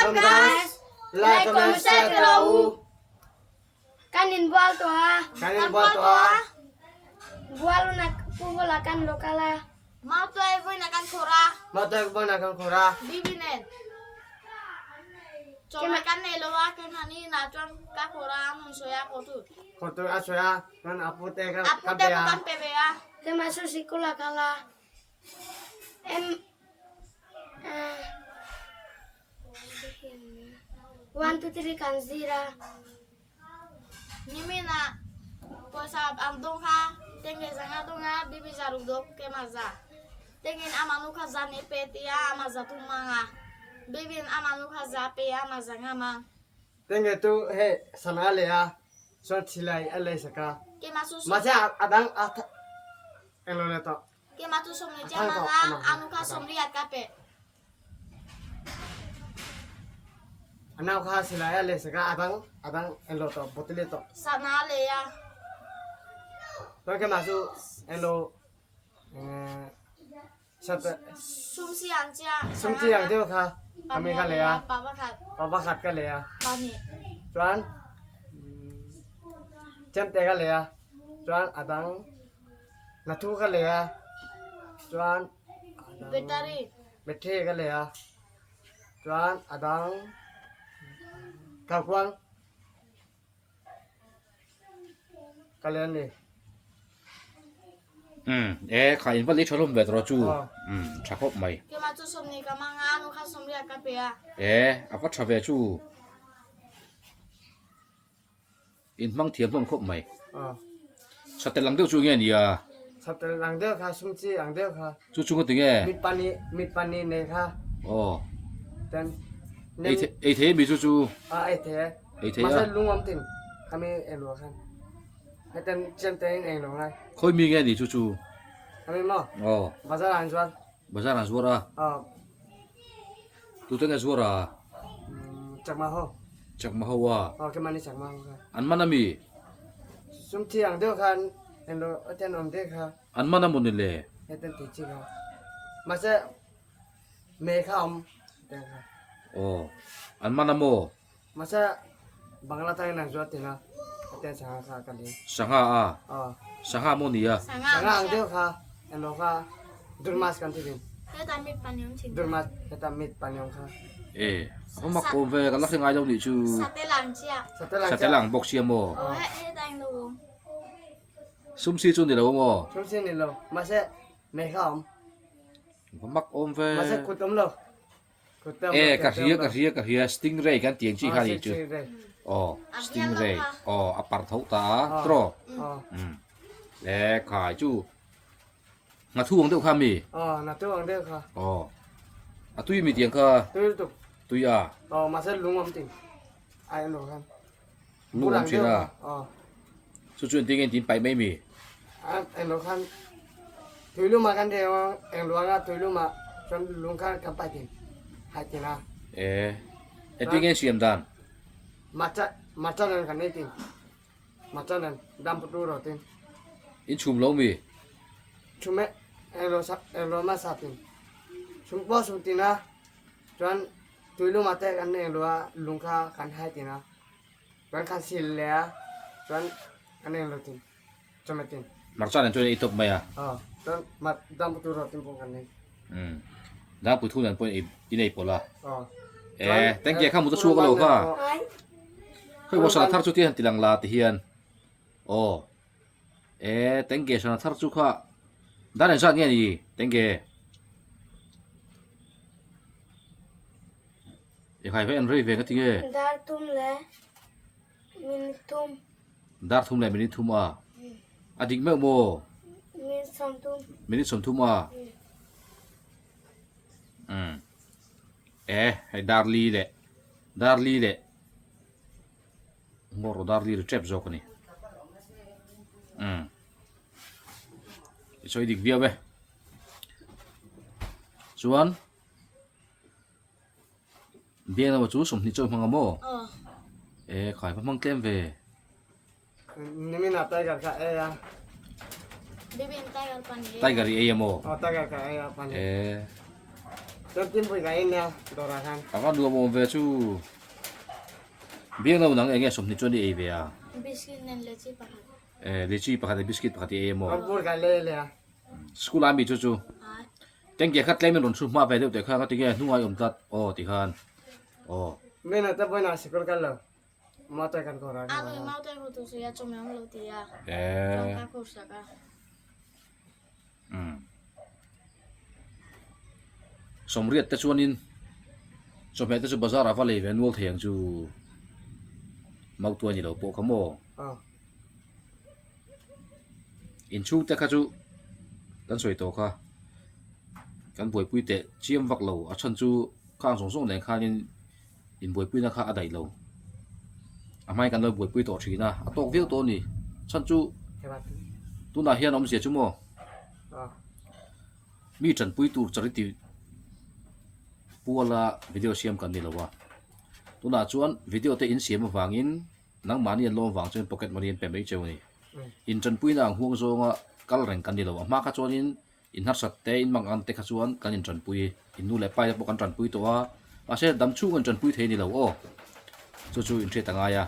Welcome guys! Like, comment, share te rawh u. Kan in bual tawh a. Kan in bual tawh a. Bual una pu bula kan lo kal a. Mautuai vawiin a kan khawr a. Mautuai vawiin a kan khawr a. Bibi nen chawhmeh kan nei lo a, keimahni inah chuan ka khawr a, an rawn sawi a, khawrtu. Khawrtu a sawi a, chuan a pute ka A pute pe a. kan pe ve a. Keimah chu sikul a kal a. Em One two three kan zir a. Nimin ah pawisa an dawng kha tenge zanga dawng a bibi zaruk dawk kema za. Tengin ama nu kha za ne pe tia ama za tum mang a. Bibin ama nu kha za pe ama za nga mang. Tenge tu he sana le a chuan thilai a lei sak a. Kema su Mahse a dang a englo le tawh. Kema tu somli cha mang a anu kha somli at ka pe. A nau kha silai a leh sak a, a dang a dang englo tawh bottle tawh. Sana a lei a. Chuan keimah chu englo sat Sumsi ang chia. Sumsi ang deuh kha kami kha lei a. Pa pakhat. Pa pakhat ka lei a. Pahnih. Chuan chemte ka lei a. Chuan a dang nathu ka lei a. Chuan Battery. Battery ka lei a chuan a dang kalkuang ka lei a ni. Umm e kha in va lei tha hlawm ve tawh chu umm tha khawp mai. Keimah chu sawmni ka mang a nu kha sawmriat ka pe a. E a va tha ve chu In hmang thiam hlawm khawp mai. Satel ang deuh chu nge nia? Satel ang deuh kha, sumchi ang deuh kha. Chu chu nga ti nge? Mit pani, mit pani nei kha. Aw. Ten. Ei the, ei thei mi chu chu. A ei thei. Ei thei a. Mahse lung awm tin. Khami eng lo khan. Heten chem te in eng lo ngai. Khawi mi nge ni chu chu? Khami maw? Aw. Bazar ah an zuar. Bazar ah an zuar a. Aw. Tute nge zuar a? Chakma ho. Chakma ho a. Aw keimahni chakma ho kha. An man ami? Sum thi ang deuh khan englo ten awm deuh kha. An man a mawni le? Heten tih chi kha. Mahse me kha awm ten kha. Aw an man a maw? Mahse Bangla tangin an zuar tina heten sangha kha ka lei. Sangha a? Aw. Sangha maw ni a? Sangha ang deuh kha englo kha Durmas kan ti thin. Heta mit paniawm thin. Durmas heta mit paniawm kha. E a va mak awm ve ka la hre ngai lo nih chu. Sate lang chiah. Sate lang chiah. Sate lang bawk sia maw? Aw he heta eng lo awm. Sumsi chu ni lo maw? Sumsi ni lo mahse mei kha awm. Va mak awm ve. Mahse kut awm lo. Kut te awm lo. E ka hria ka hria ka hria stingray kan tih ang chi kha nih chu. Aw stingray aw a par tho ta a tiraw? Umm e khai chu. Nghathu ang deuh kha mi? Aw, nghathu ang deuh kha. Aw. A tui mi tiang kha? Tui lutuk. Tui a? Aw, mahse lung awm ting. Ai an lo khan. Lung awm thin a? Aw. Chu chu engtin nge tin paih mai mi? A, eng lo khan. Tui luma kan reng a, eng luang a tui luma chuan lung khan kan paih tin. Hai tin a. E, engtin nge siam dan? Macha, macha nan kan ei tin. Machanan dam putu ro tin. In chhum lo mi? Chhum e, englo sa englo ma sa tin. Chhum pawh chhum tin a, chuan tuilum ah te kan englo a lung kha kan hai tin a, chuan kan sil leh a, chuan kan englo tin, chawhmeh tin. Hmarcha nen chuan ei tawp mai a? Aw, chuan mar dam putu ro tin pawh kan nei. Umm, dam putu nen pawh in ei pawlh a? Aw. E, thank you kha mu ta chhuak a lo kha. Khoi bo sana thar chu ti han tilang la ti hian. Aw. E, thank you sana thar chu kha. Dan en zat nge ni? Thank you. E khai ve en rei ve nga ti nge? Dar thum le minute thum. Dar thum le minute thum a. A dik meuh maw? Minute sawmthum. Minute sawmthum a. Umm. E hei darli leh darli leh ngawr darli ri tep zawk a ni umm i sawi dik viau e chuan biang lamah chu sawmhnih chaw hmang a maw e khai va hmang tlem ve. Nimin ah tiger ka ei a. Bibin tiger pan ei. Tiger i ei a maw? Aw tiger ka ei a pan. E. Chuan Timpui ka en nia dawrah khan. A va nuam awm ve chu. Biang lo nang enge 20 chuan i ei ve a? Biscuit nen lychee pakhat. E lychee pakhat leh biscuit pakhat i ei emaw? Kan bur ka lei leh a. School ah mi chu chu. Ai. Tengke kha tlem in rawn chhu hma ve deuh teh kha ka ti nge hnunga i awm tlat aw ti khan aw. Mena te pawhin a sikul kal lo. Mautai kan khawr a. A nui mautai khawr tu suia chawhmeh awm lo ti a. E. Chuan ka khawr sak a. Umm. Sawmriat te chuanin chawhmeh te chu bazar ah va lei ve nual thei ang chu mautuai ni lo pawh kha maw. Inchhung te kha chu kan sawi tawh kha kan buaipui teh chiam vak lo a chhan chu khang zawng zawng nen khanin inbuaipuina kha a daih lo. A hmain kan lo buaipui tawh thin a, a tawk viau tawh a ni. Chhan chu tunah hian awmzia chu maw mi tanpui tur charity puala video siam kan ni lo a, tunah chuan video te insiam avangin nangmahni an lawm vang chuan pocket money an pe mai cheu a ni. Intanpuina ang huang zawnga kal reng kan ni lo. A hma kha chuanin In harsat te, in mang ang te kha chuan kan intanpui, in nu leh pa te pawh kan tanpui tawh a, mahse dam chhung an tanpui thei a ni lo aw. Chu chu in hriat a ngai a.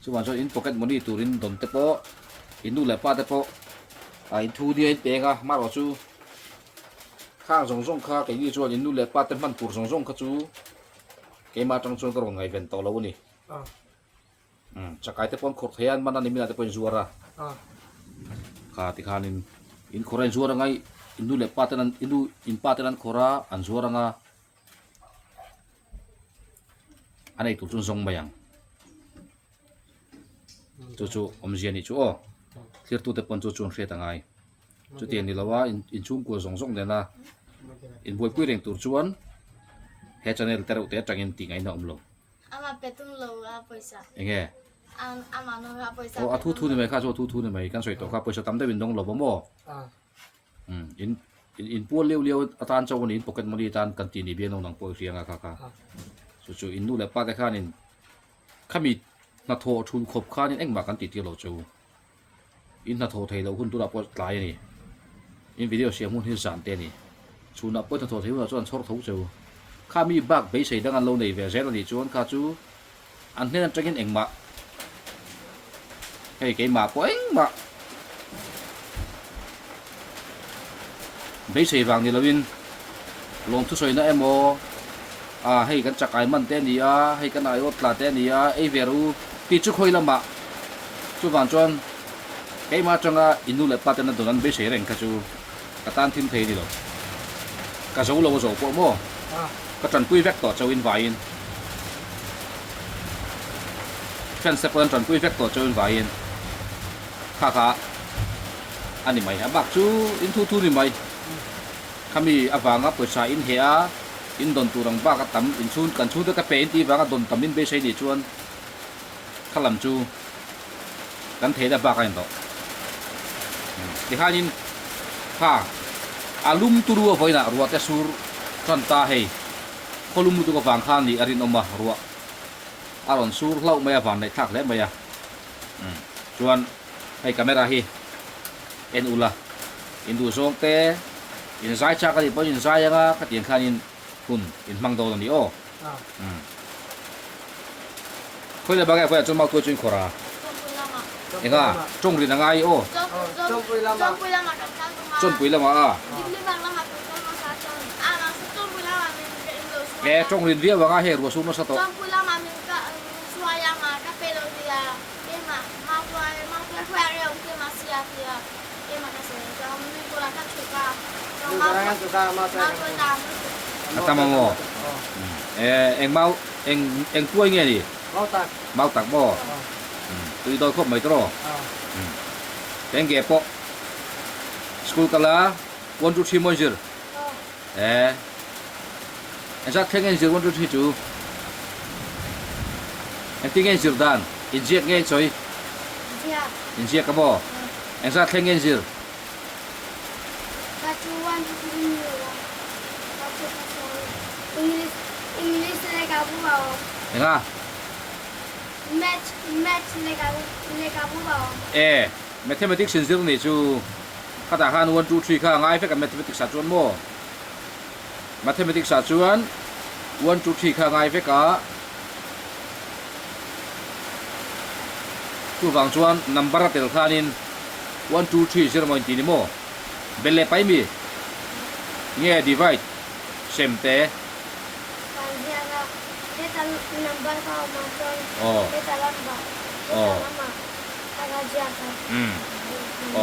Chuvang chuan in pocket money turin dawn te pawh, in nu leh pa te pawh ah in thu nia in peng a, marawh chu khang zawng zawng kha keini chuan in nu leh pa te hman tur zawng zawng kha chu keimah atang chuan ka rawn ngaihven tawh lo a ni. Chakai te pawh an khawrh thei a, an man a ni minah te pawh in zuar a. Kha tikhanin in khawrh a in zuar anga in nu leh pa ten an in nu in pa ten an khawrh a an zuar anga an ei tur chu an zawng mai ang. Chu chu awmzia nih chu aw. Thirtute pawn chu chu an hriat a ngai. Chutiang ni lo a in chhungkua zawng zawng nena inbuaipui reng tur chuan he channel te reuh te atangin tih ngaihna a awm lo. Ama pe tum lo a pawisa. Enge? Ama nu kha pawisa. Aw a thu thu ni mai kha chu a thu thu ni mai kan sawi tawh kha pawisa tam deuh in dawng lo va maw? Um in in pual leu leu atan chauh ani in pocket money atan kan ti ni bian lo nang pawh i hria nga kha kha. Chu chu in nu leh pa te khan in khami hnathawh thun khawp khan in engmah kan tih tir lo chu. In hnathawh thei loh hun turah pawh tlai a ni. In video siam hun hi zan te a ni. Chhunah pawh hnathawh thei hunah chuan an chhawr tho cheu. Kha mi bak beisei dang an lo nei ve zel a nih chuan kha chu an hnen atangin engmah hei keimah pawh engmah beisei vang ni loin lawm thusawina emaw ah hei kan chakai man te a ni a, hei kan aiawt tla te a ni a, ei ve rawh u tih chu khawi lamah chuvang chuan keimah atanga in nu leh pa ten a dawn an beisei reng kha chu ka tan thim thei a ni lo. Ka zo lo a zo pawh maw? Ka tanpui vek tawh chauhin vaiin fans te pawh an tanpui vek tawh chauhin vaiin kha kha a ni mai. A bak chu in thu thu ni mai. Khami avanga pawisa in heh a, in dawn tur ang bak a tam, in chhung kan chhungte ka pe in tih vanga dawn tam in beisei nih chuan kha lam chu kan theihna bak a inrawh. Tikhanin kha a lum turu a vawiinah ruah te sur tan ta hei, khaw lum lutuk avang khan nih a rinawm a, ruah a rawn sur hlauh mai a, van neih thlak hle mai a. Chuan hei camera hi en ula in duh zawng te in zai chak a nih pawhin in zai anga khatiang khanin hun in hmang dawn a ni aw. Khawi leh bak e khawiah chuan mautuai chu in khawrh a enga tawng rin a ngai aw. Chawnpui lamah a. E tawng rin viau anga hei ruah sur nasa tawh. A tam ang aw. Eng mau eng eng tuai nge ni? Mau tak. Mau tak maw? Tui dawn khawp mai tawh. Eng nge pawh school kal a 1 2 3 maw in zir? E engzat thleng nge in zir 1 2 3 chu? Engtin nge in zir dan? Inziak nge in sawi? Inziak. Inziak a maw? Engzat thleng nge in zir? Ka chu 1 2 3 ni lo a. Ka chu ka sawi. English English lehkhabu a awm. Enga? Maths Maths lehkhabu lehkhabu a awm. E Mathematics in zir nih chu khatah khan 1 2 3 kha a ngai vek a Mathematics ah chuan maw? Mathematics ah chuan one two three kha a ngai vek a, chuvang chuan number a tel khanin one two three zero maw inti ni maw? Bel leh pai mi? Nge divide sem te? Kan ziak a, heta number kha a awm a chuan heta lamah heta lamah kha ka ziak a.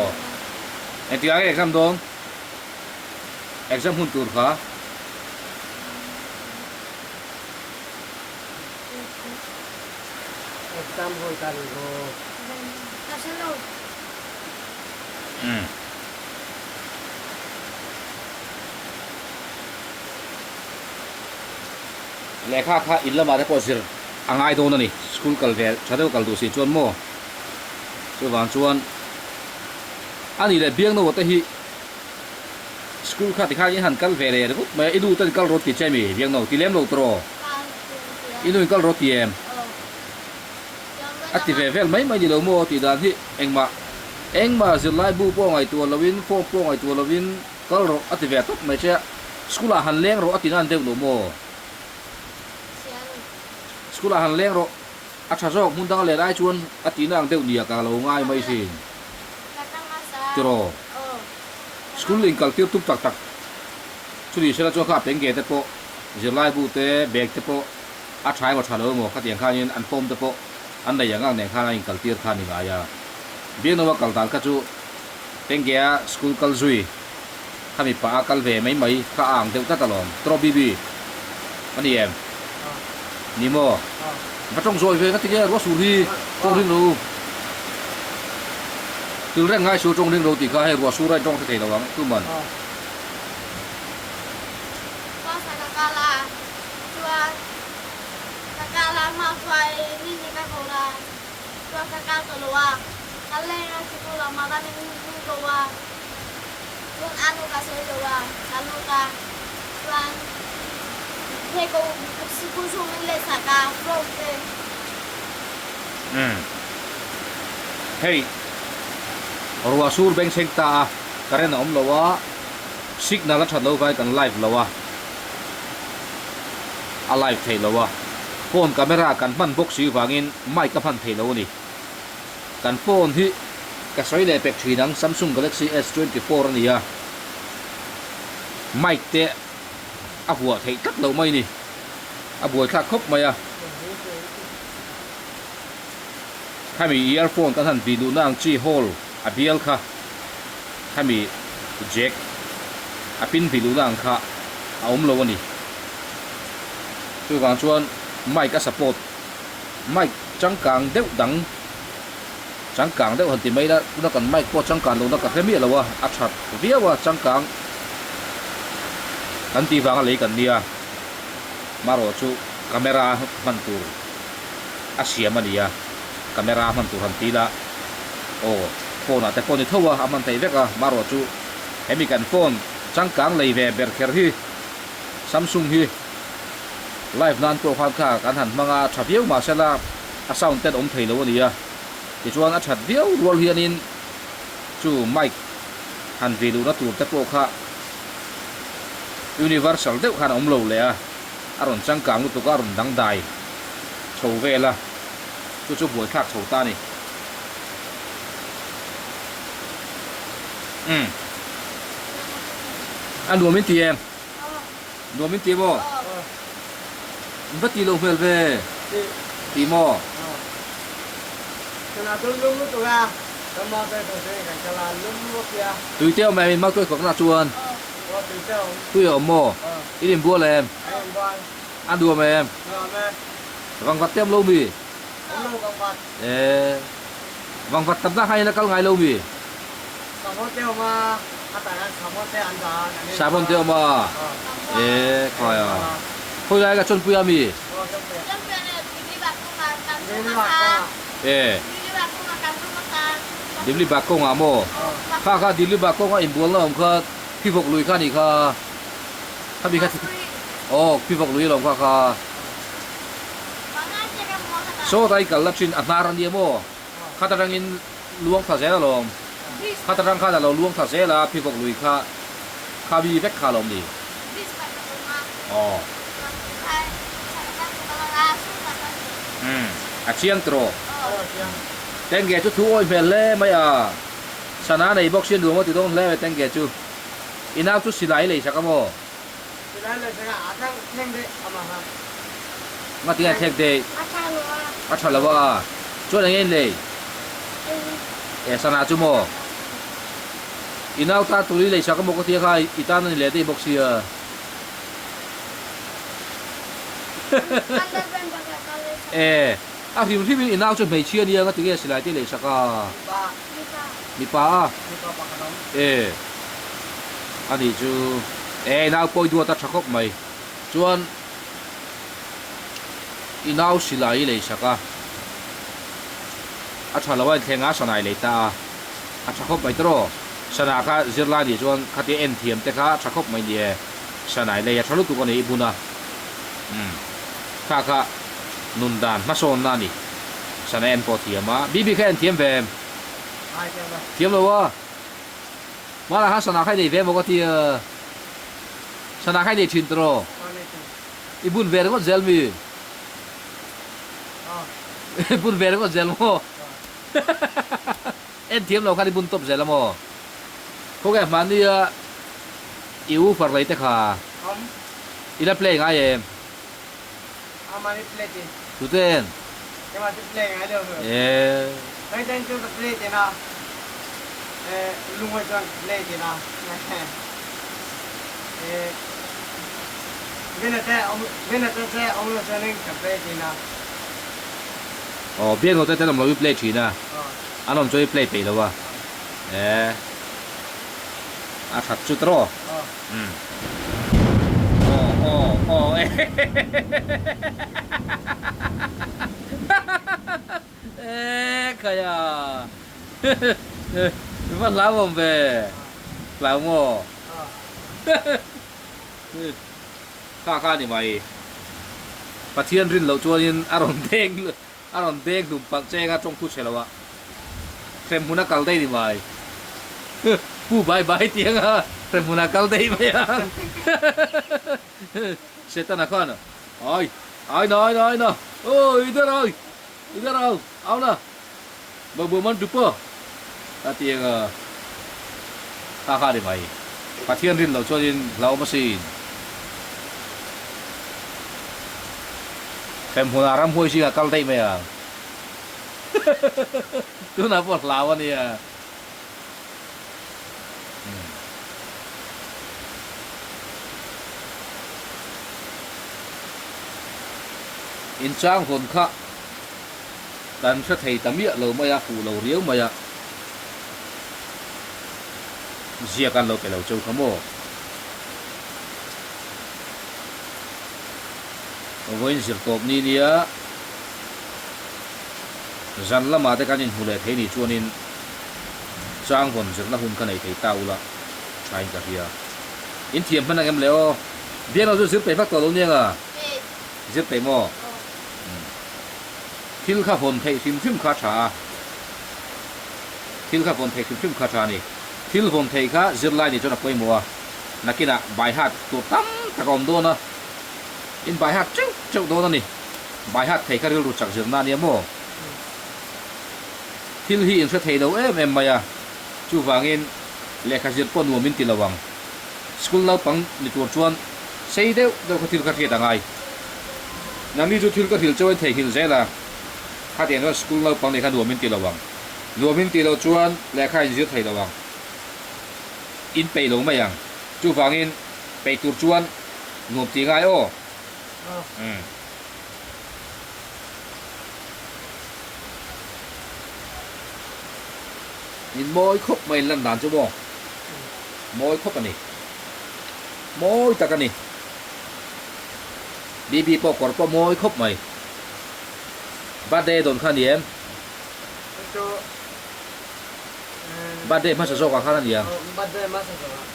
Aw. Engtikah nge exam dawn? Exam hun tur kha. Exam hun kan ru. Ka hre lo. Umm. Lehkha kha in lamah te pawh zir a ngai dawn a ni. School kal ve tha deuh kal duh si chuan maw? Chuvang chuan a nih leh Biangnoa te hi School kha tikhan in han kal ve leh ringawt mai a, i nu ten kal rawt ti che mi Biangno ti lem lo tawh i nu in kal rawt ti em? A ti ve vel mai mai ni lo maw tih dan hi engmah engmah zirlai bu pawh ngaihtuah loin form pawh ngaihtuah loin kal rawh a ti ve tawp mai che a, school ah han leng rawh a ti nan deuh lo maw? School ah han leng rawh a tha zawk hmun danga len ai chuan a tihna ang deuh nia ka lo ngai mai thin tiraw? School inkal tir tum tak tak chu ni sela chuan kha penge te pawh zirlai bu te bag te pawh a tha emaw tha lo emaw khatiang khanin an form te pawh an nei ang ang nen khan a inkal tir kha a ni ngai a. Biaknawa kal dan kha chu penge-a school kal zui khami pah a kal ve mai mai kha a ang deuh tlat alawm. Tro Bibi a ni em? Ni maw? Va tawng zawi ve ka ti nge ruah sur hi tawng ring lo. Thil reng ngai su tawng ring lo tih kha hei ruah sur a intawng hre thei lo ang tuman. Class ah ka kal a chuan ka kal a hma chuai ni ni ka kawr a chuan ka kal ta lo a ka leng a sikul ah mah min hmu lo a chuan a nu ka sawi lo a ka lut a chuan hei ko sikul chhung min leh sak a form te. Umm. Hei ruah sur beng thleng ta a, current a awm lo a, signal a that lo vai kan live lo a, a live theih lo a, phone camera kan hman bawk si vangin mic a hman theih lo a ni. Kan phone hi ka sawi leh pek thin ang Samsung Galaxy S24 a ni a, mic te a vuah theih tlat loh mai ni, a buaithlak khawp mai a. Khami earphone kan han bih luhna ang chi hole a bial kha khami jack a pin bih luhna ang kha a awm lo a ni. Chuvang chuan mic a support mic changkang deuh dang changkang deuh han ti mai ila tuna kan mic pawh changkan lohna ka hre miah lo a, a that viau a changkang kan tih vanga lei kan nia marawh chu camera hman tur. a siam a ni a, camera a hman tur han ti ila aw phone ah te pawh ni tho a, a hman theih vek a, marawh chu hemi kan phone changkang lei ve ber kher hi Samsung hi live nan pawh khan kha kan han hmang a, tha viau mahse la a sound ten awm thei lo a ni a, tichuan a that viau rual hianin chu mic han vih luhna tur te pawh kha universal deuh khan a awm lo leh a. A rawn changkang lutuk a, a rawn dangdai chho vel a, chu chu buaithlak chho ta a ni. Umm. A nuam in ti em? Nuam in ti maw? In va ti lo hmel ve. Ti maw? Tui te awm em in mautuai khawkna chuan? Tui a awm maw? I inbual em? A nuam em? Vangvat te awm lo mi? Ee, vangvat tamna kha in a kal ngai lo mi? Sahbawn te awm a? Ee, khawi a. Khawi lai ka chawnpui a mi? Ee. Dimli bak kawngah maw? Kha kha Dimli bak kawnga inbualna awm kha phivawk lui kha a nih kha. Khami kha aw phivawk lui alawm kha kha. Saw dai kal la thin a hnar a nia maw? Khat atangin luang thla zel alawm. Khat atang khan a lo luang thla zel a phivawk lui kha khami vek kha alawm ni. Aw. Umm a chiang tawh. Tengge chu thu awih hmel hle mai a. Sana nei bawk sia nuam a ti dawn hle mai Tengge chu. I nau chu silai lei sak a maw? Silai lei sak a, a thleng thleng daih a mah kha. Nga tinge a thlek daih? A tha lo a. A tha lo a. Chuan eng nge in lei? E sana chu maw? I nau ta tur i lei sak a maw ka tia kha i tan a ni leh daih bawk sia. E a hrim hrim in i nau chu hmeichhia nia nga tinge silai te i lei sak a? Mipa a? E a nih chu e i nau pawh i duat a tha khawp mai. Chuan i nau silai i lei sak a, a tha lo a inthleng a sana i lei ta a, a tha khawp mai tawh. Sana kha zirlai nih chuan khatia en thiam te kha a tha khawp mai ni e, sana i lei a tha lutuk a ni i bun a, umm kha kha nun dan hmasawnna a ni, sana en pawh thiam a, Bibi kha en thiam ve em? Thiam lo a, hmanah khan sana kha i nei ve maw ka ti a. Sana kha i nei thin tawh. I bun ve ringawt zel mi? I bun ve ringawt zel maw? En thiam lo khan i bun tawp zel a maw? Khawnge hmahnia i u far lei te kha i la play ngai em? Tuten? Eee. Aw biaknaw te ten awm lo i play thin a, an awm chuan i play peih lo a. Eee. A that chu tawh. Umm. Aw aw aw eehh khaia i va hlau awm ve hlau maw kha kha ni mai Pathian rin loh chuanin a rawn deng a rawn deng hlum palh cheng a tawngthu chhe lo a hrem hmun a kal daih ni mai pu bai bai tiang a hrem hmun a kal daih mai a Setana khan ai ai na ai na ai na aw i dar au i dar au au na bo man dupa a tiang a kha kha ni mai Pathian rin loh chuanin hlauhawm asin. Hrem hmunah ramhuai zingah kal daih mai ang. Tunah pawh hlau a nia. Inchang hawn kha kan hre thei ta miah lo mai a, fuh lo riau mai a. Ziak an lo pe lo cheu kha maw? Vawiin zir tawp ni nia zan lamah te kan inhmu leh thei nih chuanin changvawn zirna hun ka nei thei ta ula thain ka hria. In thiam hman ang em le aw? Biakna chu zir peih vak tawh lo nia nga? Zir peih maw? Thil kha vawn theih hrim hrim kha tha a, thil kha vawn theih hrim hrim kha tha a ni. Thil vawn theih kha zirlai nih chuan a pawimawh a, nakinah baihat tur tam tak a awm dawn a. In bai hat teuh teuh dawn a ni. Bai hat thei kha rilru chak zirna a nia maw? Thil hi in hre thei lo em em mai a, chuvangin lehkha zir pawh nuam in ti lo ang. School naupang ni tur chuan sei deuh deuh kha thil kha hriat a ngai. Nangni chu thil ka hrilh chauhin theihnghilh zel a, khatiang chuan school naupang nih kha nuam in ti lo ang. Nuam in ti lo chuan lehkha in zir thei lo ang. In peih lo mai ang. Chuvangin peih tur chuan Nuam ti ngai aw. Umm. In mawi khawp mai in lan dan chu maw? Mawi khawp a ni. Mawi tak a ni. Bibi pawh kawr pawh mawi khawp mai. Birthday dawn kha a ni em? Birthday hmasa zawkah khan a ni ang.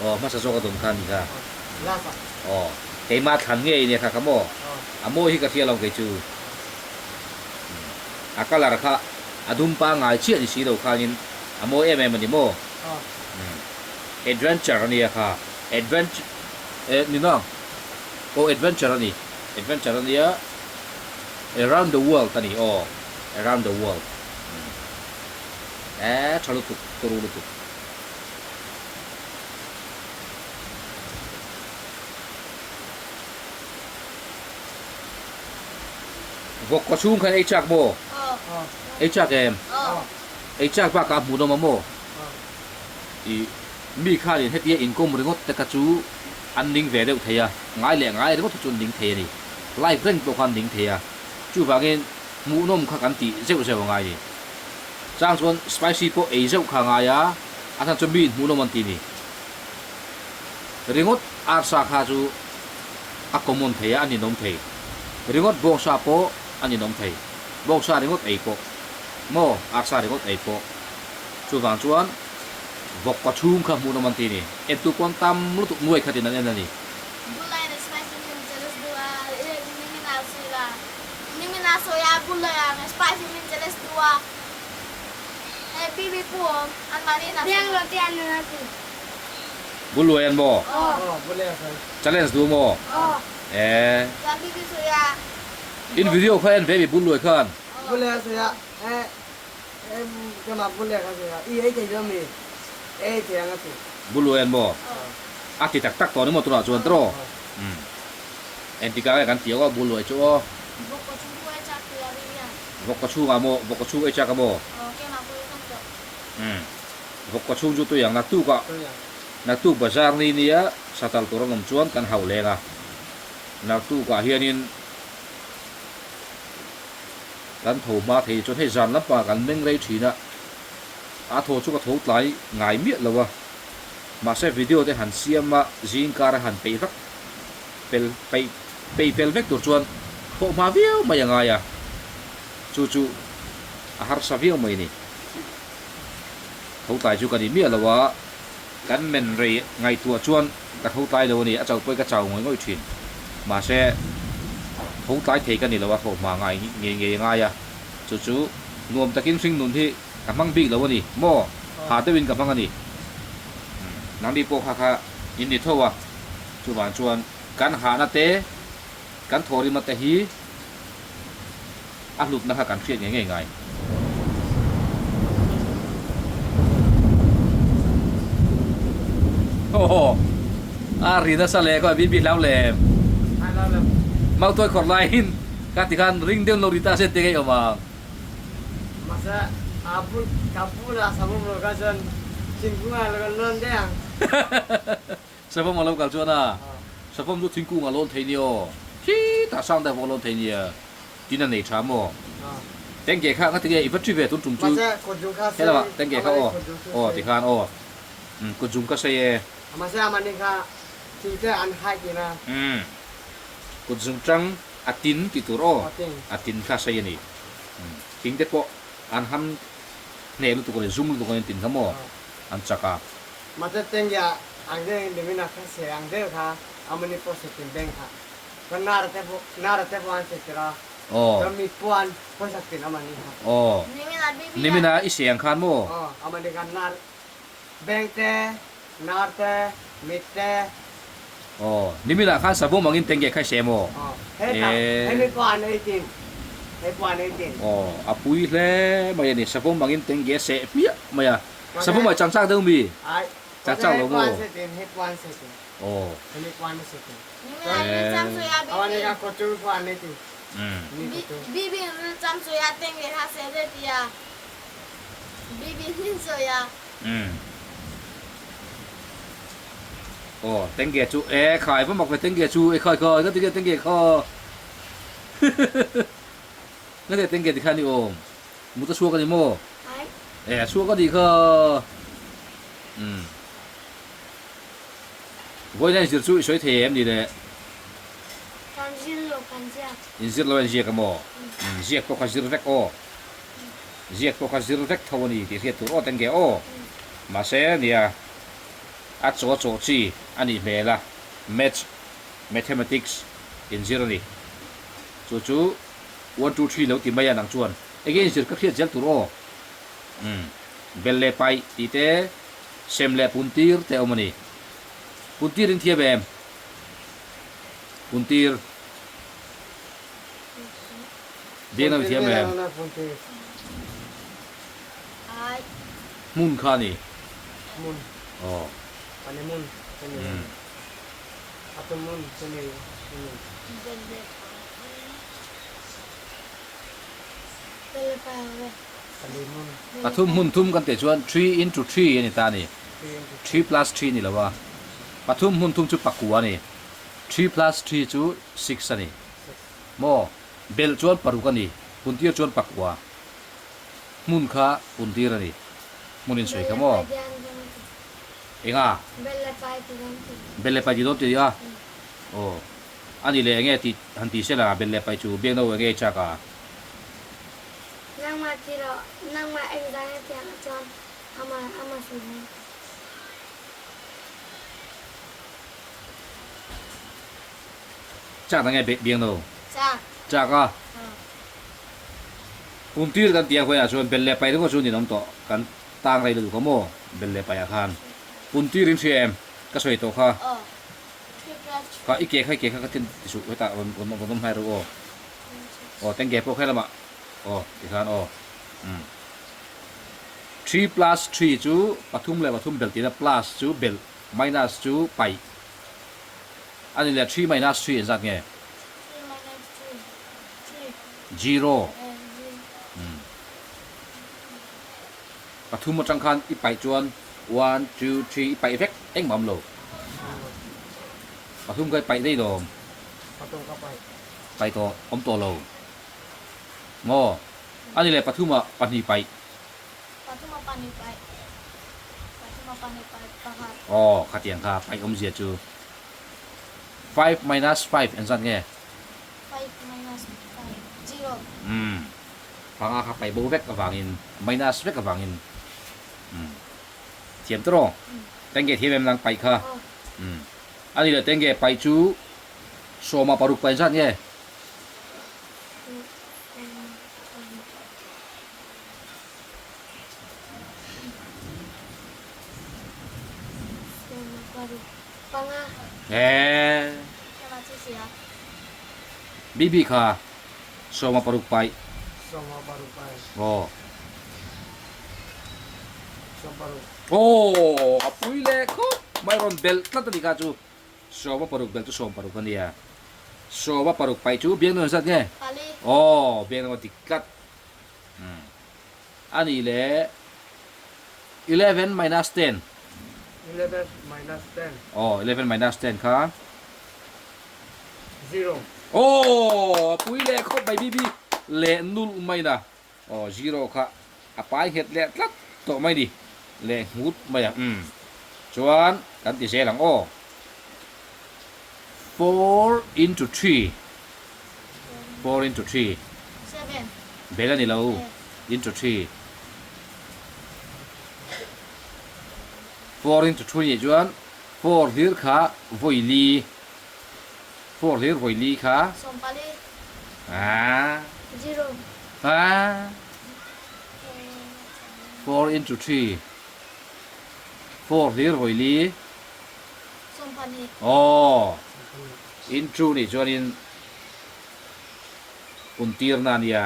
Aw hmasa zawka dawn kha a ni kha. Aw keimah thlan ngei nia kha ka maw? A mawi hi ka hria lo kei chu. A colour kha a dum pangngai chiah ni si lo khanin a mawi em em a ni maw? Adventure a nia kha. Adventure eh ni nang. Aw adventure a ni. Adventure a nia. Around the world a ni aw. Around the world. Eee tha lutuk, turu lutuk. Vawk kaw chhung khan ei chak maw? Ei chak em? Ei chak bakah a hmuhnawm a maw? I mi khanin hetia inkawm ringawt te kha chu an ning ve deuh thei a, ngai leh ngai ringawt kha chu an ning thei a ni. Live reng pawh kha an ning thei a, chuvangin hmuhnawm kha kan tih zeuh zeuh a ngai ni. Chang chuan spicy pawh ei zeuh kha a ngai a, a chhan chu miin hmuhnawm an ti ni. Ringawt arsa kha chu a common thei a, a ninawm thei. Ringawt bawngsa pawh a ninawm thei. Bawngsa ringawt ei pawh maw arsa ringawt ei pawh. Chuvang chuan vawk kaw chhung kha hmuhnawm an ti ni. Entu pawn tam lutuk nuai khatin an en a ni. Bulai na spicy min jealous duh a, nimin a sawi la. Nimin a sawi a bulai a na spicy min jealous duh a. Hei bibi pu awm an mahni in a sawi. Biang lo te an nun a ti. Bulluai an maw? Aw, bulai a sawi. Challenge duh maw? Aw. Ee. Chuan bibi sawi a. In video kha en ve mi bulluai khan. Bulai a sawi a, he Buluain maw a ti tak tak tawh ni maw tunah chuan tawh umm engtikah nge kan tih ang aw Buluai chu aw Vawk kaw chhungah maw vawk kaw chhung ei chak a maw umm vawk kaw chhung chu tui ang naktuk ah naktuk bazar ni nia satal tur an awm chuan kan hauh leng a naktuk ah hianin Kan tho hma thei chuan hei zan lampangah kan meng rei thin a, a thaw chu ka tho tlai ngai miah lo a, mahse video te han siam a zing kar a han peih vak pel peih peih fel vek tur chuan thawh hma viau mai a ngai a, chu chu a harsa viau mai a ni. Tho tlai chu ka ni miah lo a, kan men rei ngaihtuah chuan ka tho tlai lo a ni, a chauh pawhin ka chau ngawih ngawih thin. Mahse, tho tlai thei ka ni lo a, thawh hma ngai ngei ngei a ngai a, chu chu nuam takin hring nun hi ka hmang bik lo a ni maw? Ha deuhin ka hmang a ni. Nangni pawh kha kha in ni tho a, chuvang chuan kan hahna te, kan thawhrimna te hi a hlutna kha kan hriat ngei ngei ngai. Aw a ri nasa leh khaw bibi hlau le mautuai khawrh laiin ka ti khan ring deuh lo ri ta se te ngei awm ang. Mahse a bul ka bulah savawm lo kha chuan thingkung ah lo kan lawn daih ang. Savawm a lo kal chuan a savawm chu thingkung a lawn thei nia aw khitah sang deuh pawh a lawn thei nia. Tin a nei tha maw? Tengge kha nga tinge i va ṭi ve tun ṭum chu helama tengge kha aw aw ti khan aw umm kutzung ka sei e. Umm kutzung ṭang a tin tih tur aw a tin kha sei a ni. Umm thing te pawh an ham hneh lutuk a ni zum lutuk a ni tin kha maw an chak a. Aw. Aw. Nimina i se ang khan maw? Aw. Nimina khan savawm angin tenge kha i se maw? Eee. Aw. A pui hle mai a ni. Savawm angin tenge a seh hmiah mai a. Savawm ah chang chak deuh mi? Chang chak lo maw? Aw. Aw tengge chu e khai va mak ve tengge chu e khai khai nga tinge tengge kha nga tinge tengge tikhan i awm mut a chhuak a ni maw e a chhuak a nih kha umm. Vawiin a inzir chu i sawi thei em ni le? Kan zir lo kan ziak. Inzir lo a inziak a maw? Umm ziak pawh kha zir vek aw. Ziak pawh kha zir vek tho a ni tih hriat tur aw teng nge aw. Mahse nia a chaw chaw chi a nih hmel a, Maths, Mathematics inzir a ni. Chu chu one two three lo ti mai a nang chuan enge inzir ka hriat zel tur aw. Umm bel leh paih tih te. Sem leh puntir te awm a ni. Puntir in thiam em? Puntir. Biak na mithiam em? Hmun kha a ni. Hmun. Aw. Ani hmun ka ni. A tu hmun ka ni. Pathum hmun thum kan tih chuan three into three a ni ta a ni. Three plus three a ni lo a. Pathum hmun thum chu pakua a ni. Three plus three chu six a ni. Maw? Belh chuan paruk a ni. Puntir chuan pakua. Hmun kha puntir a ni. Hmun in sawi kha maw? Enga? Belh leh pai ti dawn ti a? Aw. A ni leh enge tih han ti sela belh leh pai chu biakno enge i chak a? Nangmah ti rawh, nangmah engzah nge tiang a chuan ama ama sawi dawn. Chak na nge biakno? Chak. Chak a? Kum tir kan tih ang huaiah chuan belh leh pai ringawt chu ninawm tawh kan tang rei lutuk a maw belh leh paiah khan kum tir in hria em ka sawi tawh kha. Aw. Ka i ke kha i ke kha ka tin ti suh hetah rawn rawn rawn awm hlai rawh aw. Aw tengge pawh khe lamah aw tikhan aw umm. Three plus three chu pathum leh pathum belh tihna plus chu belh minus chu paih a ni leh three minus three engzat nge? Three minus three three. Zero umm. Pathum atang khan i paih chuan one two three i paih vek engmah awm lo. Pathum kha i paih daih lawm. Pathum ka paih. Paih tawh awm tawh lo. Maw? Ani leh pathum ah pahnih paih. Pathum ah pahnih paih. Pathum ah pahnih paih pakhat. Aw khatiang kha paih awmzia chu five minus five engzat nge? Five minus five zero. Umm. Panga kha paih bo vek avangin minus vek avangin umm thiam ta rawh tenge thiam em nang paih kha umm a ni leh tenge paih chu sawma paruk paih zat nge Eee Bibi kha Sawma paruk paih. Sawma paruk paih. Aw. Sawm paruk. Aw, a pui leh khawp mai rawn belh tlat a ni kha chu. Sawma paruk belh chu sawm paruk a nia. Sawma paruk paih chu biak nawn zat nge? Pali. Aw, biak nawn a dik tlat. Umm. A nih leh 11 minus 10. 11 minus 10. Aw, 11 minus 10 kha. Zero. Aw a pui leh khawp mai bibi leh nulh mai na. Aw zero kha a pai nghet leh tlat tawh mai ni leh nghut mai a umm chuan kan ti zel ang aw. Four into three four into three Seven. Bel a ni lo into three four into three nih chuan four hlir kha vawi li Four hlir vawi li kha. Sawmpali. Aa. Zero. Aa. Four into three. Four hlir vawi li. Sawmpali. Aw. Into nih chuanin puntirna a nia.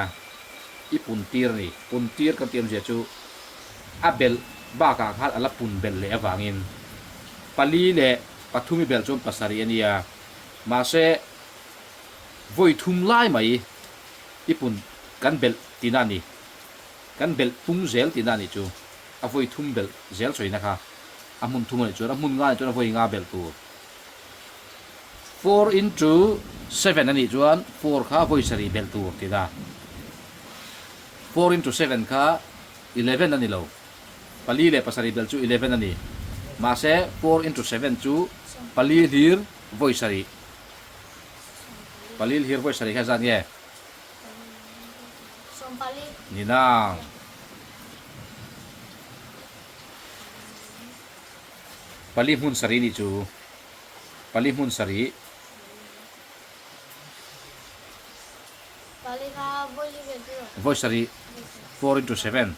I puntir a ni. Puntir kan tih awmzia chu a belh bakah khan a la pun belh leh avangin pali leh Pathum i belh chuan pasarih a nia. Mahse, vawi thum lai mai i pun kan belh tihna a ni. Kan belh pung zel tihna a nih chu. A vawi thum belh zel sawina kha a hmun thum a nih chuan a hmun nga a nih chuan a vawi nga belh tur. Four into seven a nih chuan four kha vawi sarih belh tur tihna. Four into seven kha eleven a ni lo. Pali leh pasarih belh chu 11 a ni. Mahse, four into seven chu pali hlir vawi sarih. Pali hlir vawi sarih kha zat nge? Ni nang. Pali hmun sarih nih chu. Pali hmun sarih. Vawi sarih, four into seven.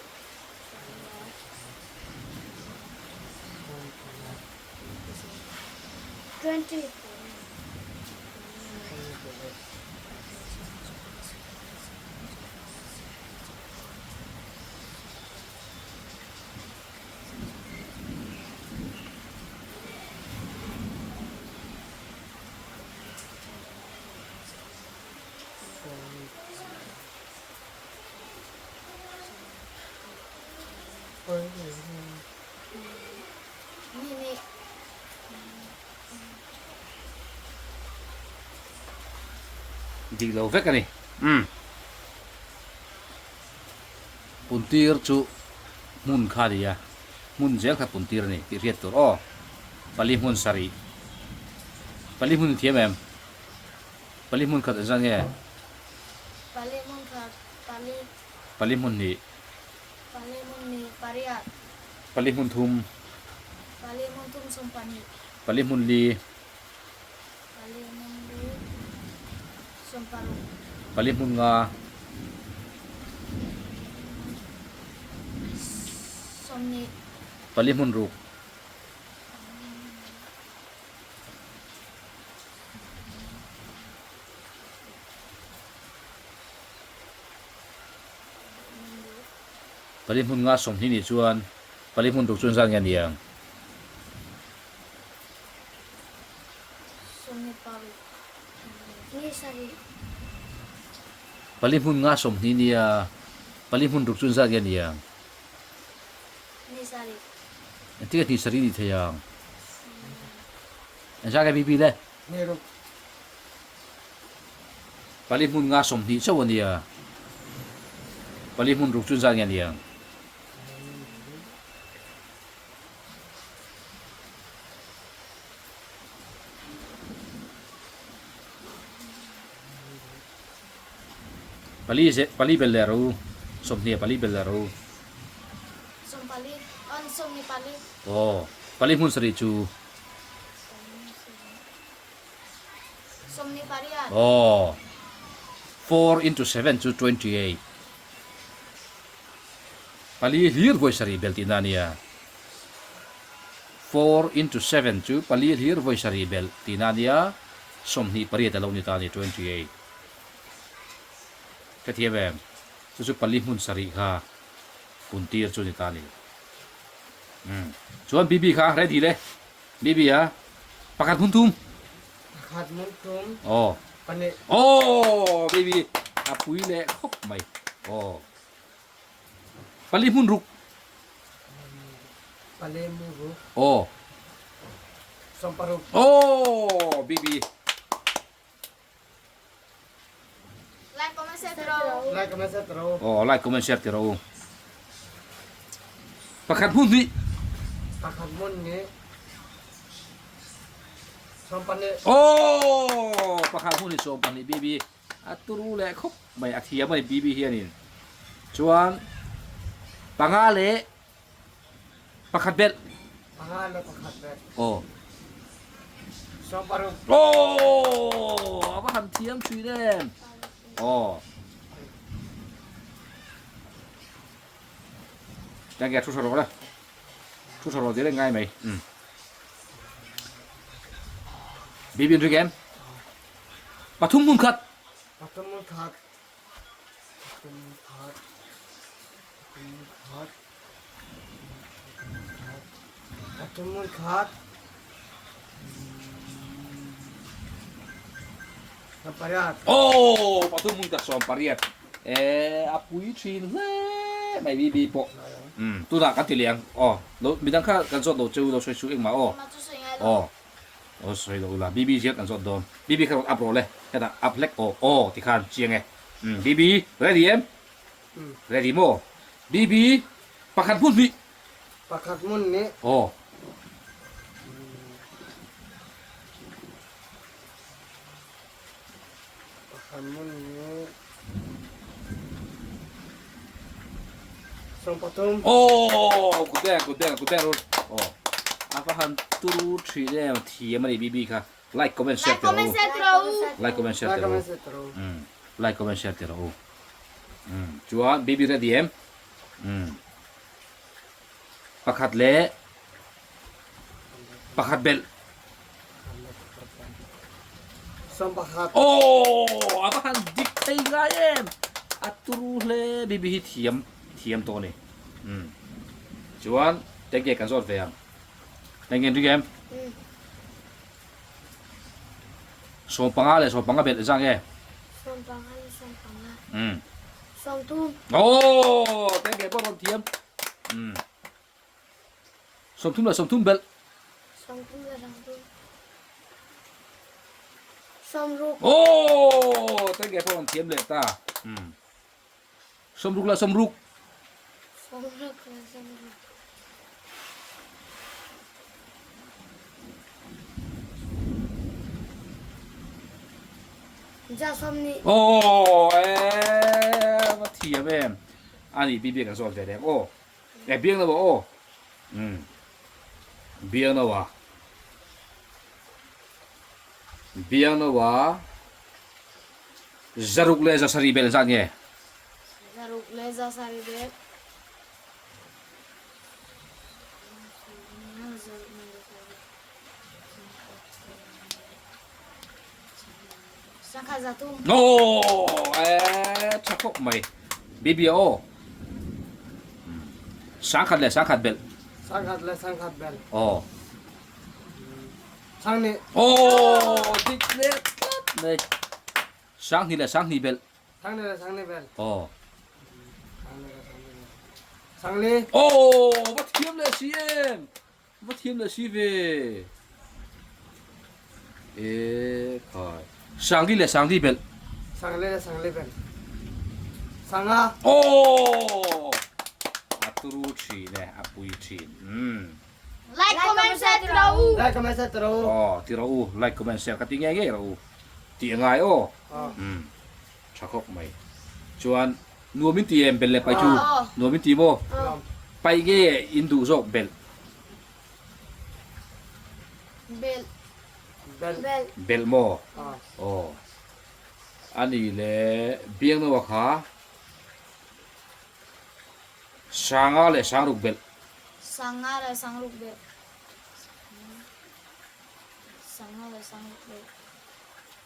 Ni ni. Dik lo vek a ni. Umm. Puntir chu hmun kha a ni a, hmun zel kha puntir a ni tih hriat tur aw. Pali hmun sarih. Pali hmun thiam em? Pali hmun khat engzat nge? Pali hmun khat pali. Pali hmun hnih. Pali hmun hnih pariat. Pali hmun thum. Pali hmun thum sawmpahnih. Pali hmun li. Pali hmun li sawmparuk. Pali hmun nga. Sawmhnih. Pali hmun ruk. Pali hmun nga sawmhnih nih chuan pali hmun ruk chuan zan nge a ni ang? Pali hmun nga sawmhnih nia pali hmun ruk chuan zan nge a ni ang? Engtin nge hnih sarih nih thei ang? Engzah nge bibi le? Pali hmun nga 20 chauh a nia. Pali hmun ruk chu zat nge a ni ang? Pali ze pali bel leh ro 20 pali bel leh ro. Sawmpali on 20 pali. Aw pali hmun sarih chu. 28. Aw, 4 into 7 chu 28. Pali hlir vawi sarih bel tihna a nia. 4 into 7 chu pali hlir vawi sarih bel tihna a nia, 28 a lo ni ta a ni, 28. Ka thiam em? Chu chu pali hmun sarih kha puntir chu ni ta a ni. Umm, chuan BB kha ready le. Bibi a, pakhat hmun thum. Pakhat hmun thum. Aw. Pahnih. Aw, baby, a pui leh khawp mai. Aw. Pali hmun ruk. Pali hmun ruk. Aw. Sawmparuk. Aw, baby. Like comment share ti rawh. Like comment share ti rawh. Aw like comment share ti rawh. Pakhat hmun hnih. Pakhat hmun hnih. 12. Aw pakhat hmun hnih 12 BB a turu leh khawp mai a thiam a ni BB hianin. Chuan panga leh Pakhat belh. Panga le pakhat belh. Aw. 16. Aw, a va han thiam thin em. Aw. Thank you, thu tha rawh le. Thu tha rawh direct ngai mai. Um. Bibin rik em? Pathum hmun khat. Pathum hmun khat. Pathum hmun khat. Khat pathum khat pariat. Aw pathum hmun khat 18 e a pui thin hle mai bibi pawh um tunah kan ti leh ang aw lo midang kha kan zawt lo cheu lo sawi suh engmah aw aw aw sawi lo ula bibi ziah kan zawt dawn bibi kha rawn up rawh le hetah up hlek aw aw tikhan chiang e um bibi ready em. Ready maw? BB, Pakhat hmun hnih. Pakhat hmun hnih. Aw. Pakhat hmun hnih. 13. Aw, kut beng, kut beng, kut beng rur. Aw. A va han turu thin em, thiam a ni BB kha. Like, comment, share Like comment share ti rawh u. Like, comment, share ti rawh u. Like, comment, share ti rawh u. Chuan baby ready em? Pakhat leh pakhat belh. 11. Aw, a va han dik thei ngai em. A turu hle baby hi thiam thiam tawh a ni. Chuan tenge kan zawt ve ang. Tenge ring em? 15 leh 15 belh zang e. 15 leh 15. 30. Aw, tenge pawh rawn thiam. Sawmthum leh sawmthum belh. Sawmthum leh sawmthum. Sawmruk. Aw tengge pawh rawn thiam leh ta. Umm. Sawmruk leh sawmruk. Sawmruk leh sawmruk. Ja sawmni. Aw eh va thiam em. Ani bibi kan zawt ve reng aw. E biang lo aw. Umm. Biang lo a. Biang lo a. Zaruk leh zasarih bel zat nge? Zaruk leh zasarih bel. Sangkhat zathum. Aw eh tha khawp mai. Bibi aw. Sangkhat leh sangkhat belh. Sangkhat leh sangkhat belh. Aw. Sanghnih. Aw dik leh tlat mai. Sanghnih leh sanghnih belh. Sanghnih leh sanghnih belh. Aw. Sanghnih leh sanghnih belh. Sangli. Aw va thiam leh si em. Va thiam leh si ve. E khai. Sangli leh sangli belh. Sangli leh sangli belh. Sanga. Aw a turu thin e a pui thin. Umm. Like comment share ti rawh u. Like comment share ti rawh u. Aw ti rawh u like comment share ka ti ngei ngei rawh u tih a ngai aw. Umm tha khawp mai. Chuan nuam in ti em belh leh paih chu nuam in ti maw? Paih nge in duh zawk belh? Belh. Belh. Belh maw? Aw. Ani leh Biangnoa kha Sanga leh Sangruk belh. Sanga leh Sangruk belh. Sanga leh Sangruk belh.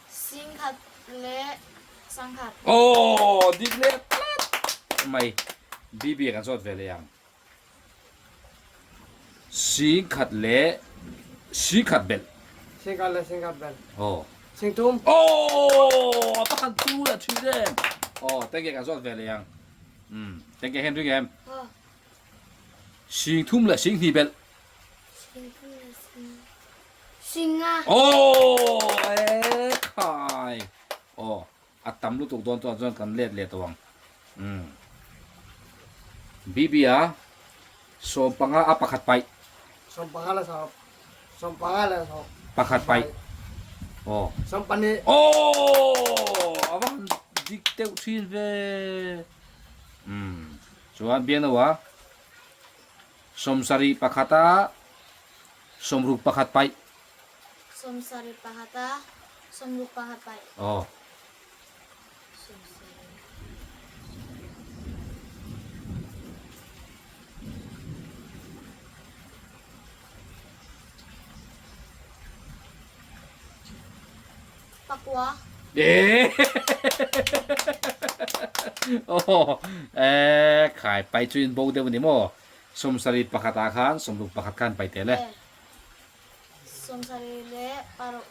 Singkhat leh Sangkhat. Aw dik leh tlat mai. BB kan zawt ve leh ang. Singkhat leh Singkhat belh. Singkhat leh Singkhat belh. Aw. Singtum. Aw a pakhat tu leh thin em. Aw tengge kan zawt ve leh ang. Umm tengge hian ring em. Aw. Singthum leh Singhnih belh. Singthum leh Sing Singa. Aw e khai. Aw a tam lutuk dawn chuan chuan kan let leh tawh ang. Umm. BB a sawmpanga a pakhat paih. Sawmpanga leh sawm sawmpanga leh sawm pakhat paih. Aw. Sawmpahnih. Aw a va han dik deuh thin ve. Umm. Chuan biangno a sawmsarih pakhat a sawmruk pakhat paih. Sawmsarih pakhat a sawmruk pakhat paih. Aw. Pakua. Eh. Aw eh khai pai chu in bo deuh a ni maw? Sawmsarih pakhat ah khan sawmruk pakhat khan pai tel e. Sawmsarih leh paruk.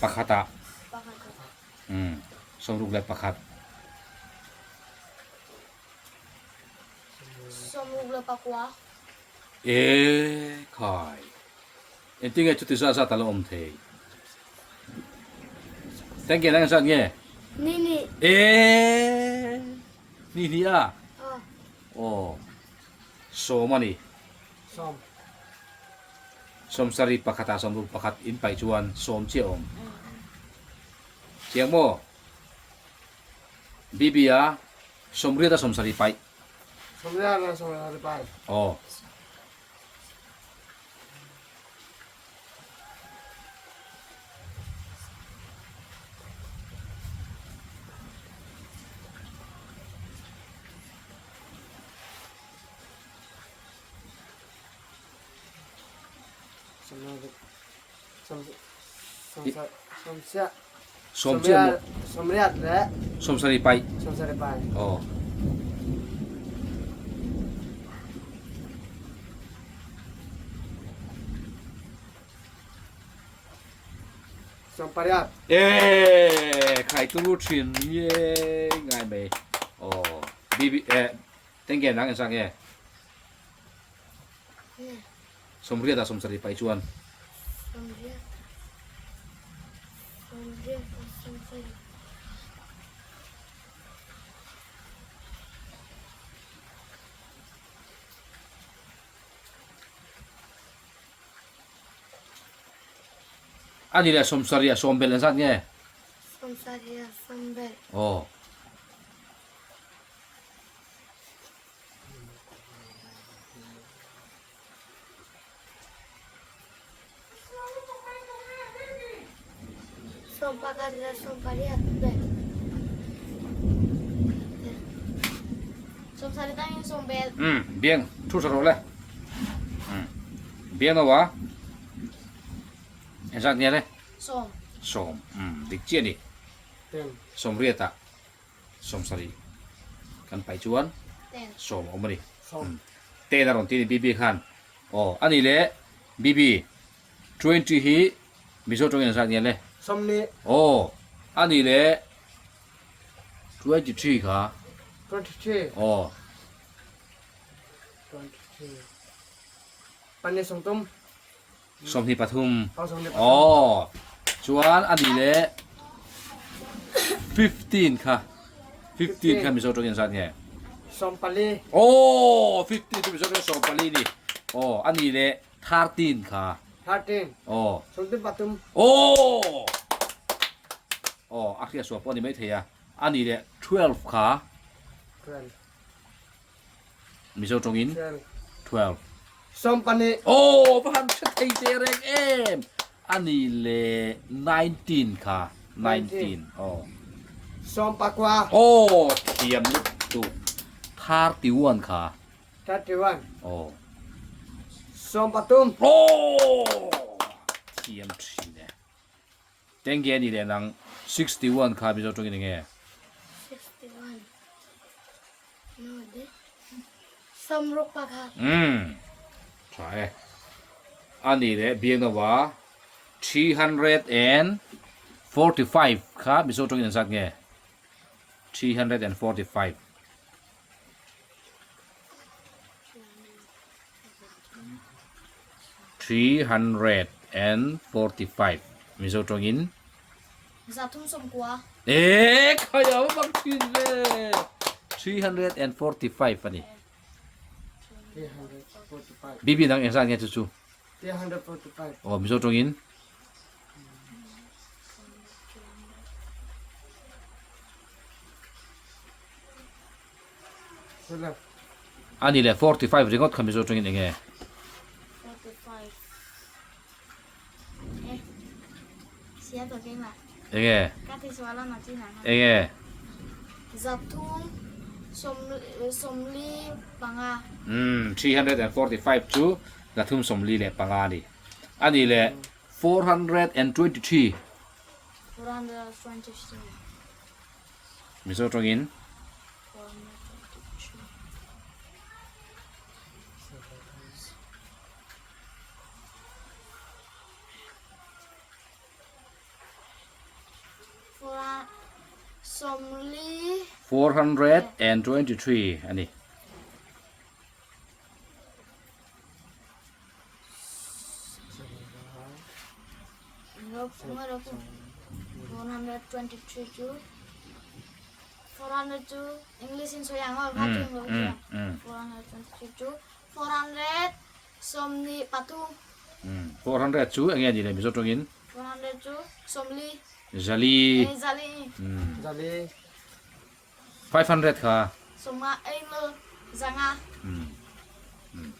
Pakhat ah. Pakhat ah. Umm sawmruk leh pakhat. Sawmruk leh pakua. E khai. Engtin nge chuti zat zat a lo awm thei? Thank you nang zat nge? Ni ni. E ni ni a. Aw. Aw. Sawm a ni. Sawm. Sawmsarih pakhatah sawmruk pakhat in paih chuan sawm chiah awm. Chiang maw? BB a sawmriat a sawmsarih paih. Sawmriat a sawmsarih paih. Aw. Sawm chiah maw? Sawmriat leh Sawmsarih paih. Sawmsarih paih. Aw. Sawmpariat. Eee khai turu thin nge ngai mai. Aw. Bibi eh tengge nang in sang nge? Sawmriat ah sawmsarih paih chuan. Sawmriat ah sawmriat ah sawmsarih. A ni leh sawmsarih ah sawmbelh engzat nge? Sawmsarih ah sawmbelh. Aw. Um biang thu tha rawh le um biang no a engzat nge le sawm sawm um dik chiah a ni sawmriat ah Sawmsarih kan paih chuan sawm a awm a ni. Ten a rawn ti a ni Bibi khan. Aw a ni le Bibi, 20 hi Mizo tawngin an zat nge le? Sawmni. Aw a ni le 23 kha. 23. Aw. 23. Pahnih sawmtum. 23 aw chuan a nih leh 15 kha 15 kha Mizo tawngin zat nge 14 aw 15 chu Mizo tawngin 14 ni aw a nih leh 13 kha 13 aw 13 aw aw a hriat sual pawh a ni maithei a a nih leh 12 kha 12 Mizo tawngin 12. 12. Aw va han hre thei teh reng em! A ni le 19 kha 19 aw. 14. Aw thiam lutuk 31 kha. 31. Aw. 13. Aw thiam thin e. Tenge a ni leh nang 61 kha Mizo tawngin enge? 61 no de sawmruk pakhat. Umm tha e. A ni leh Biaknawa 345 kha Mizo tawngin an zat nge? 345. 345 Mizo tawngin 310. E khai a bang thin ve 345 a ni. 345. Bibi nang engzat nge chu chu? 345. Aw Mizo tawngin A ni leh 45 ringawt kha Mizo tawngin eng nge? Eng nge? Eng nge? Umm 345 chu 345 a ni. A ni leh 423. Mizo tawngin. 423 a ni. 400 chu enge ni le Mizo tawngin? Zali. 500 kha.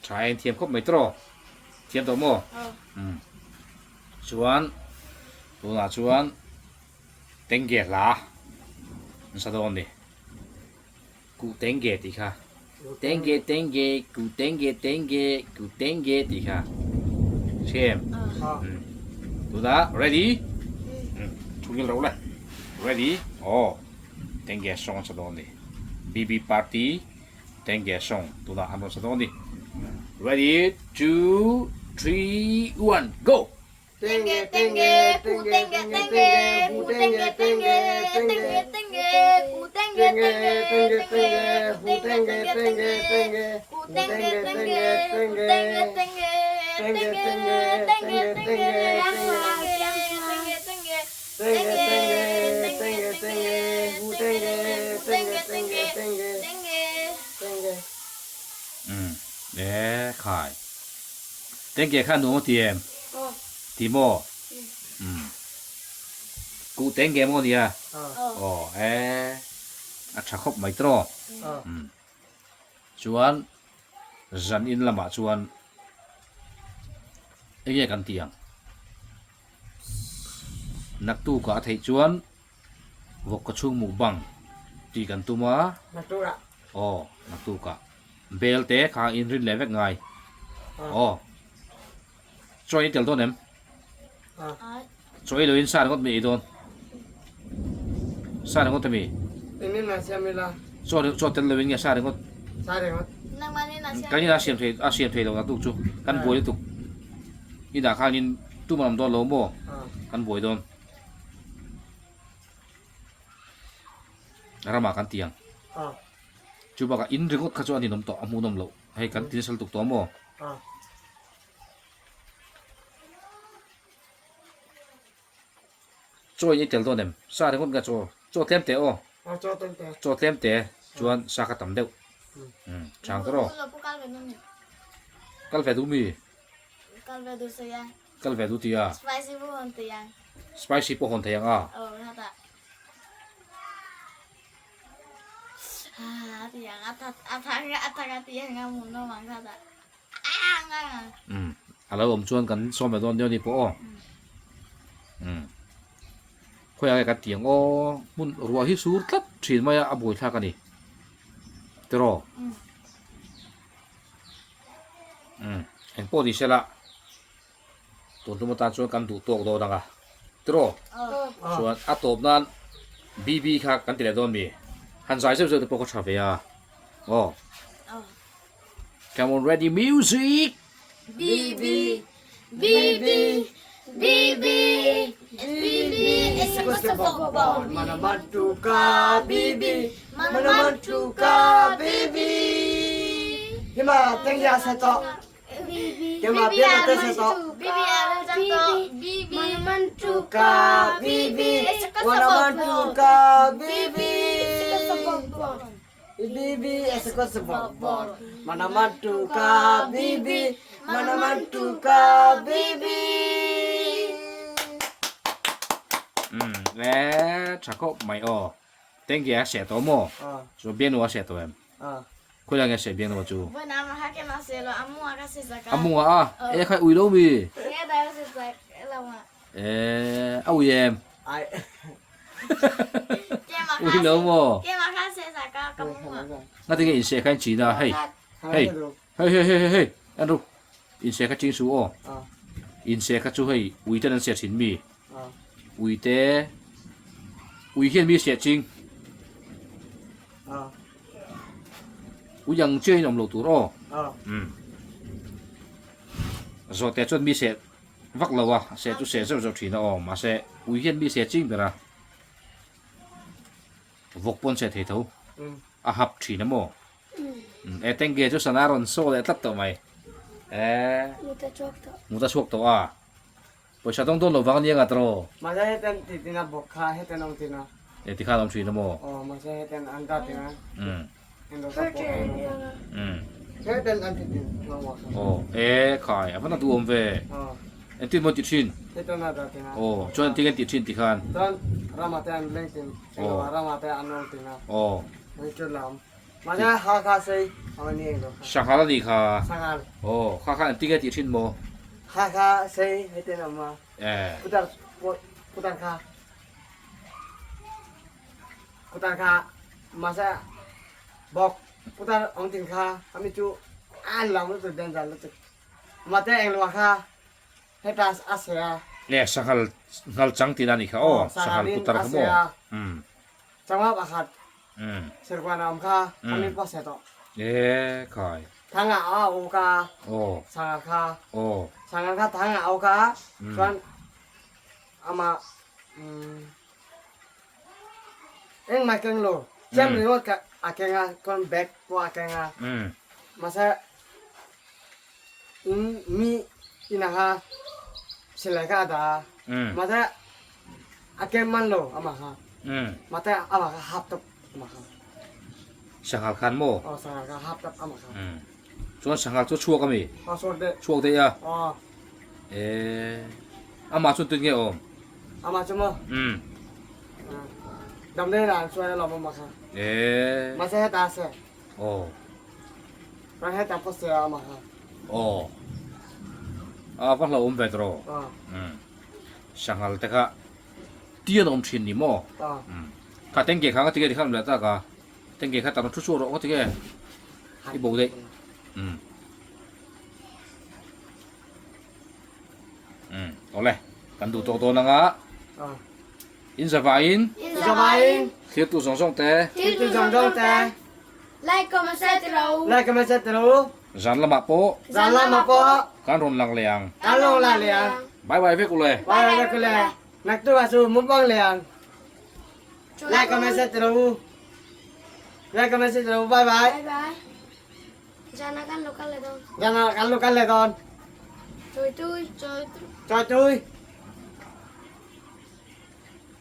Tha en thiam khawp mai tawh. Thiam tawh maw? Chuan tunah chuan Tengge hla an sa dawn a ni. Kuh Tengge tih kha. Tengge Tengge kuh Tengge Tengge kuh Tengge tih kha. Hria em? Tunah ready? Thu ngil reuh le. Ready? Aw. Tengge song an sa dawn a ni. BB party Tengge song tunah an rawn sa dawn a ni. Ready? Two, three, one, go! Tengge tengge pu tengge tengge pu tengge tengge tengge tengge pu tengge tengge tengge pu tengge tengge tengge pu tengge tengge pu tengge tengge. Tenge tenge tenge tenge tenge tenge tenge tenge tenge tenge hu tenge tenge tenge tenge tenge tenge Um e khai tenge kha nuam a ti em Aw. ti maw um ku tenge maw nia Aw. aw e a tha khawp mai tawh Aw. um chuan zan in lamah chuan enge kan ti ang naktuk ah a theih chuan vawk ka chhung mukbang tih kan tum a. Naktuk ah. Aw naktuk ah bel te kha in rin leh vek ngai aw chaw i tel dawn em? Chaw i lo in sa ringawt mi ei dawn sa ringawt ami? Engin a siam ila? Chaw chaw tel lo in nge sa ringawt? Sa ringawt. Kan in a siam thei a siam thei lo naktuk chu kan buai lutuk inah khan in tum a awm dawn lo maw kan buai dawn. Ramah kan ti ang. Chu bakah in ringawt kha chu a ninawm tawh a hmuhnawm loh hei kan ti nasa lutuk tawh maw? Chaw in ei tel dawn em? Sa ringawt nge chaw? Chaw tlem teh aw. Chaw tlem teh chuan sa kha tam deuh. Chang ta rawh. Kal ve duh mi? Kal ve duh tia. Spicy pawh hawn thei ang a. Umm a lo awm chuan kan sawm leh dawn nia ni pawh aw umm khawiah nge kan ti ang aw hmun ruah hi sur tlat thin mai a a buaithlak a ni tiraw umm engpawh ni sela tun tum atan chuan kan duh tawk dawn ang a tiraw chuan a tawp nan BB kha kan ti leh dawn mi han zai zeuh zeuh te pawh kha tha ve a aw come on ready music BB BB BB BB Manamatuka BB Manamatuka BB Hima tengya sa to Hima biana te sa to Tuka BB Manamatuka BB BB esakosabor Manamatuka BB Manamatuka BB Umm e tha khawp mai aw tengge a seh tawh maw chu bianu a seh tawh em khawi nge seh bianu chu a munga a e khai ui lo mi e a ui em ui lo maw ngati nge in seh kha in chin a hei hei hei hei hei hei en ru in seh kha ching su aw in seh kha chu hei ui ten an seh thin mi ui te ui hian mi seh ching ui ang chiah in awm lo tur aw um zawhte chuan mi seh vak lo a seh chu seh zeuh zeuh thin a aw mahse ui hian mi seh ching ber a vawk pawn seh thei tho a hap thin a maw e tengge chu sana rawn saw leh tlat tawh mai e Muta chhuak tawh. Muta chhuak tawh a pawisa dawng dawn lo vang ania nga tawh Mahse heten ti tina bawk kha heten awm tina. E tikhan awm thin a maw? Aw mahse heten an dah tina. Um. Aw e khai a va na duhawm ve engtin maw an ti thin aw chuan engtin nge an tih thin tih khan aw sanghal a nih kha aw kha kha engtin nge a tih thin maw e Bawk putar ong tin kha ami chu an lam lutuk danger lutuk mate englo kha heta a se a. E sanghal nghal chang tih na nih kha aw sanghal putar kha maw um. Changma pakhat serkuan a awm kha ami pawh se tawh. E khai. Thanga a aw ka aw sanghal kha aw sanghal kha thanga aw ka chuan ama um. Engmah keng lo. Chem ringawt ka a keng a, chuan bag pawh a keng a. Mahse mi Inah kha silai kha a dah a. Mahse a kem man lo amah kha. Mahse amah kha hap tawp amah kha. Sanghal khan maw? Aw sanghal kha hap tawp amah kha. Chuan sanghal chu a chhuak ami? Aw chhuak daih. Chhuak daih a? Aw. Eee amah chuan tun nge awm? Amah chu maw? Dam daih lah an chuan alawm amah kha. Eee. Mahse heta a se. Aw. Chuan heta pawh se a amah kha. Aw. A va hlauhawm ve tawh. Aw. Sanghal te kha tian awm thin ni maw? Aw. Kha tengke kha nga ti nge ti khan awm leh tak a? Tengke kha tak thu chhuak rawh nga ti nge? I bo daih. Umm. Umm. Awle. Kan duh tawk dawn anga. Aw. In zavaiin. In zavaiin. Thirtu zawng zawng te. Thirtu zawng zawng te. Like comment share ti ro. Like comment share ti ro. Zan lamah pawh. Zan lamah pawh. Kan rawn lang leh ang. Kan rawn lang leh ang. Bye bye vek ule. Bye bye vek ule. Naktuk ah chu mukbang leh ang. Like comment share ti ro. Like comment share ti ro. Bye bye. Bye bye. Zan ah kan lo kal leh dawn. Zan ah kan lo kal leh dawn. Chawi tui. Chawi tui. Chawi tui.